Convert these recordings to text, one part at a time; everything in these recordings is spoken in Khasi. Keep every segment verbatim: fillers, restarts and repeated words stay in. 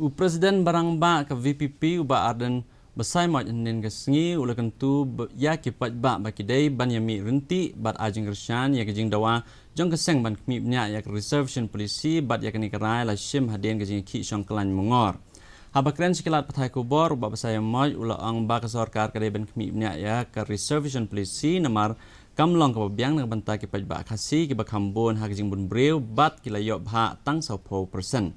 U President ba rangbah ka V P P u Bah Ardent Basaiawmoit hynnin ka sngi u la kyntu ba, ïa ki paidbah ba ki dei ban ïa mih ryntih bad ai jingkyrshan ïa ka jingdawa jong ka seng ban khmih bniah ïa ka reservation policy bad ïa kane ka rai la shim hadien ka jingïakhih shongkhlain mungor. Haba kren sha ki lad pathai khubor, u Bah Basaiawmoit u la ong ba ka sorkar ka dei ban khmih bniah ïa ka reservation policy namar kam long kaba biang na ka bynta ki paidbah Khasi kiba kham bun ha ka jingbun briew bad ki la ïoh bhah tang sawphew percent.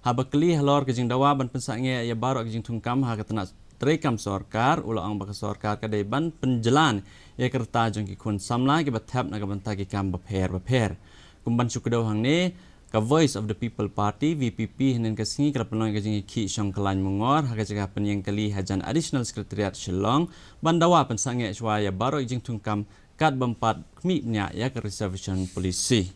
Haba kylli halor ka jingdawa ban pynsangeh ïa baroh ka jingthungkam ha ka tnat treikam sorkar, u la ong ba ka sorkar ka dei ban pynjlan ïa ka rta jong ki khun samla kiba thep na ka bynta ki kam bapher bapher. Kum ban shu kdew hangne, ka Voice of the People Party, V P P, hynnin ka sngi ka la pynlong ïa ka jingïakhih shongkhlain mungor ha ka jaka pynïeng kali hajan Additional Secretariat Shillong ban dawa pynsangeh shuwa ïa baroh ki jingthungkam katba ym pat khmih bniah ïa ka reservation policy.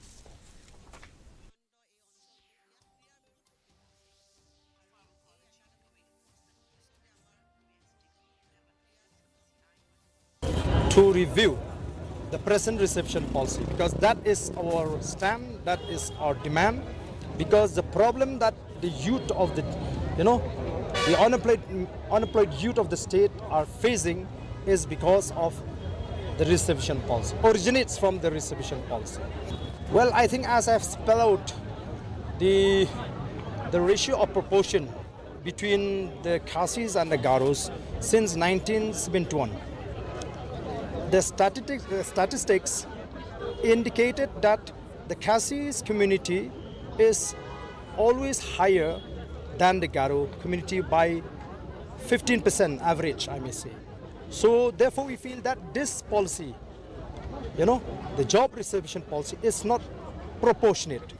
To review the present reservation policy, because that is our stand, that is our demand, because the problem that the youth of the, you know, the unemployed, unemployed youth of the state are facing is because of the reservation policy, originates from the reservation policy. Well, I think as I've spelled out, the, the ratio of proportion between the Khasis and the Garos since nineteen seventy-one. The statistics, the statistics indicated that the Khasis community is always higher than the Garo community by fifteen percent average, I may say. So therefore, we feel that this policy, you know, the job reservation policy is not proportionate.